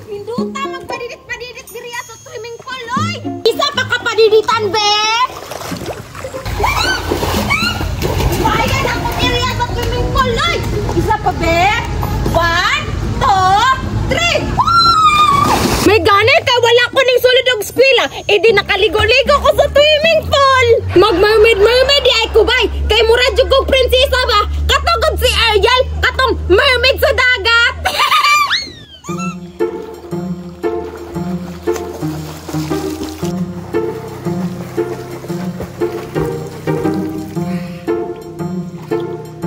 Minduta magpadidit-padidit diri sa swimming pool, oy. Isa pa ka padiditan, be. Bayan ako diri sa swimming pool, oy. Isa pa, be. 1, 2, 3. May gani kay wala ko ning sulod og eskwela, edi nakaligo-ligo ko sa swimming pool. Mag-mermaid-mermaid di ay ko bay. Kay mura jud kog prinsesa ba? Katugod si Ariel, katong mermaid sa dagat.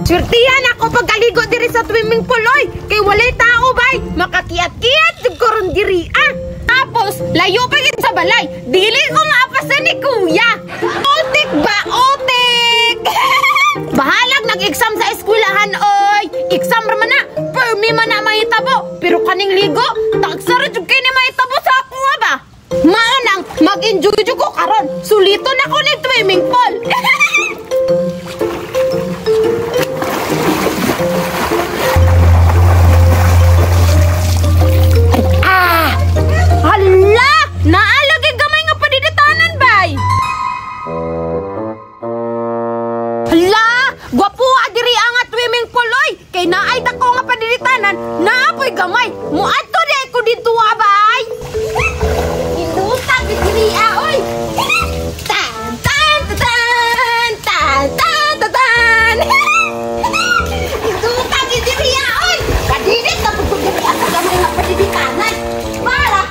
Swertihan ako pagkaligo diri sa swimming pool, oy. Kay walay tao bay. Makakiat-kiat jud ko ron diri ah. Tapos layo pa gid sa balay. Dili ko maapasan ni kuya. Otik ba otik. Bahalag nag-exam sa eskwelahan, oy. Exam ra man na, permi man na mahitabo. Pero kaning ligo, tagsa ra jud kini mahitabo sa ako ba. Mao nang mag-enjoy jud ko karon. Sulito na ko ning swimming pool. Hala! Naalagi gamay nga padiditanan, bay! Hala! Gwapo diri ang swimming pool, oy! Kay naay dako nga padiditanan, naapoy gamay! Muadto di ko didto, bay! Induta diri oy! Tan tan tan tan tan tan tan! Induta diri oy! Padidit na pud diri sa gamay nga padiditanan! Para!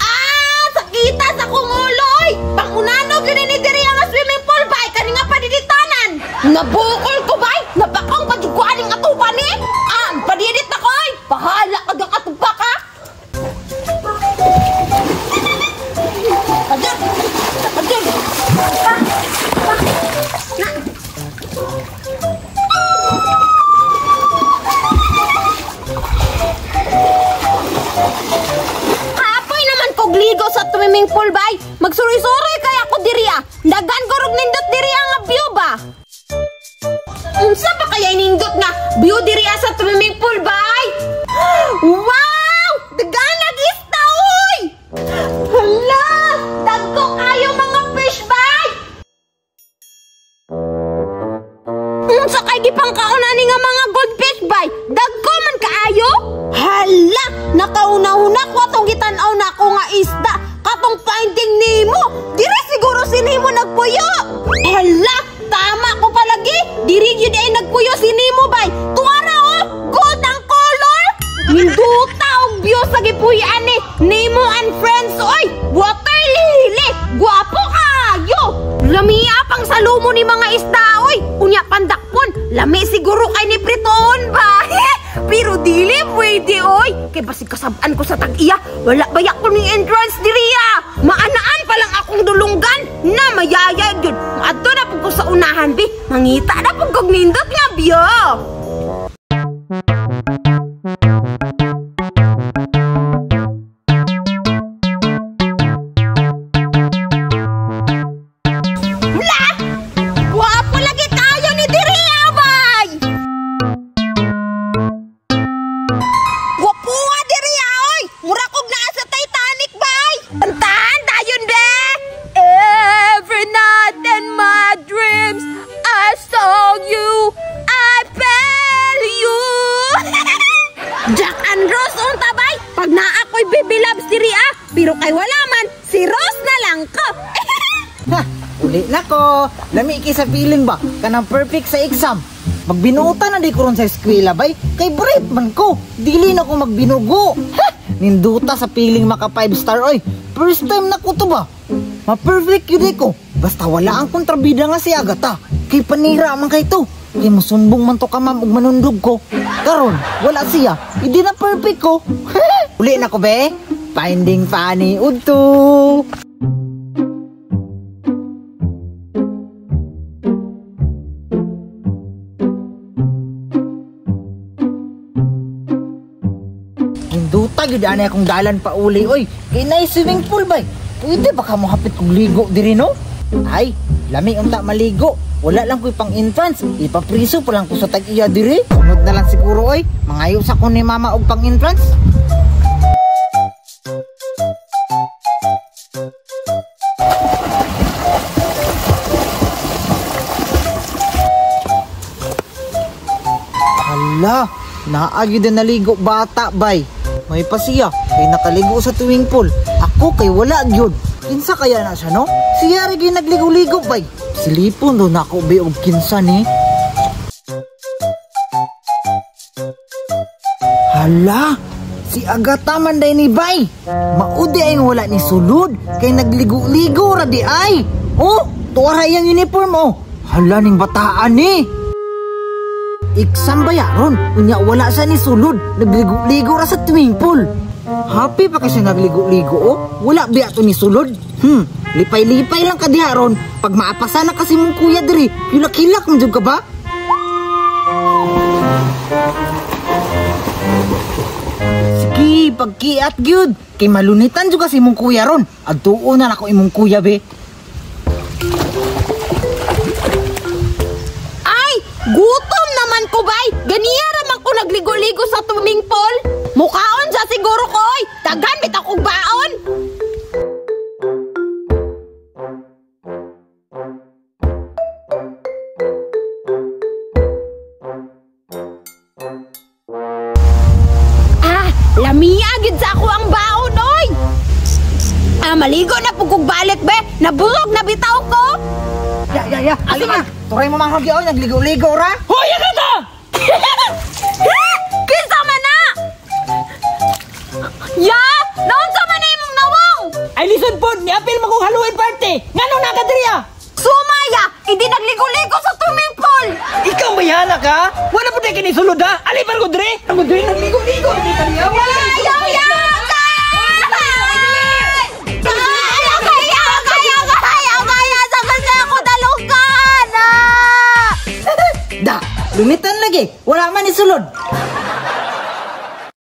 Ah! Sakita sa kong ulo, oy! Pangunano gini ni diri ang swimming pool, bay! Kani nga padiditanan! Nabukol ko, bay! Napakong padiguan ang atupan, eh! Ah! Padidit na ko, oy! Bahala ka ga katupa ka! Padyan! Padyan! Pa! Pa! Na! Kapoy naman kog ligo sa swimming pool, bay. Magsuroy-suroy kaya ko diri ah. Dagan ko rog nindot diri ang view ba. Unsa pa kaya nindot nga view diri sa swimming pool, bay? Wow! Dagan nag-isda, oy! Hala! Dagko kayo mga fish, bay. Unsa kay gipang kauna ni nga mga goldfish, bay? Dagko man kaayo? Hala! Nakauna-una ko atong gitan-aw na ako nga isda. Katong Finding Nemo. Diri siguro si Nemo nagpuyo. Hala! Tama ko palagi. Diri gyud ay nagpuyo si Nemo, bay. Tuara oh! Gold ang color! Minduta og view sa gipuy-an ni Nemo and Friends, oy! Water lily! Guwapo kayo! Lamia pang salumo ni mga isda, oy! Unya pandakpon. Lami siguro kay ni pritoon ba? Pero dili pwede, oy! Kay basig kasab-an ko sa tag-iya, wala baya ko ning entrance diriya. Maanaan pa lang akong dulunggan na mayayag yun. Maadto na pud ko sa unahan, bi. Mangita na pud kog nindot nga biyo. Wala! Guwapo lagi kayo ni diriya, bay! Gwapo diri oy! Mura kog naa sa Titanic, bay! Kantahan dayon, be! Every night in my dreams, I saw you, I felt you. Jack and Rose unta, bay! Pag naa ko'y baby loves diri ah, pero kay wala man, si Rose na lang ko. Ha! Uli na ko! Lami kay sa feeling ba? Kanang perfect sa exam. Magbinuutan na di ko ron sa eskwela, bay. Kay bright man ko. Dili na ko magbinugo. Ha! Ninduta sa feeling maka 5 star, oy. First time na ko to ba? Ma-perfect yun ko. Basta wala ang kontrabida nga si Agata. Kay panira man kay to. Kay musumbong man to ka ma'am ug manundog ko. Karon, wala siya. Hindi na perfect ko. Uli na ko, be. Finding Fanny udto. Hinduta gyud ani akong dalan pa uli, oy. Kay naay swimming pool, bay. Pwede ba ka mohapit kog ligo diri, no? Ay, lami unta maligo. Wala lang ko'y pang entrance. Ipapriso pa lang ko sa tag-iya diri. Sunod na lang siguro oy. Mangayo sa ko ni mama og pang entrance. Hala, naagi din naligo bata bay. May pasiya kay nakaligo sa tuwing pool. Ako kay wala gyud. Kinsa kaya na siya no? Siya ra gyud nagligo-ligo bay. Silipon do nako be og kinsa ni. Hala, si Agata man day ni bay. Maudi ay wala ni sulod kay nagligo-ligo ra di ay. Oh, tuwa ra iyang uniform oh. Hala ning bataan ni. Exam ba yaron? Unya wala sa ni sulod. Nagligo-ligo ra sa swimming pool. Happy pa kasi nagligo-ligo oh. Wala biya to ni sulod. Lipay-lipay lang ka diha ron. Pag maapasa na kasi mong kuya diri, hilak-hilak man jud ka ba? Sige, pagkiat gyud. Kay malunitan jud kasi mong kuya ron. Adtuon na nako imong kuya be. Ay, gutom naman ko bay. Ganiya ra man ko nagligo-ligo sa swimming pool. Mukaon sa siguro ko oy. Daghan bitaw kog baon. Ah, lamia gid sa ako ang baon oy. Ah, maligo na pud kog balik be. Nabulog na bitaw ko. Ya, ya, ya. Alima, turay mo mga oy, nagligo-ligo ra. Hoy, Agata! Kinsa man na? Ya, naunsa man na imong nawong? Ay listen pod, niapil mo kong Halloween party. Ngano na ka diri ah? Sumaya, hindi nagligo-ligo sa swimming pool. Ikaw bayana ka? Wala pud kini sulod ha? Ali par ko diri. Ako diri nagligo-ligo diri ka niya. Ayaw, ya! Da, lumitan lagi. Wala man isulod.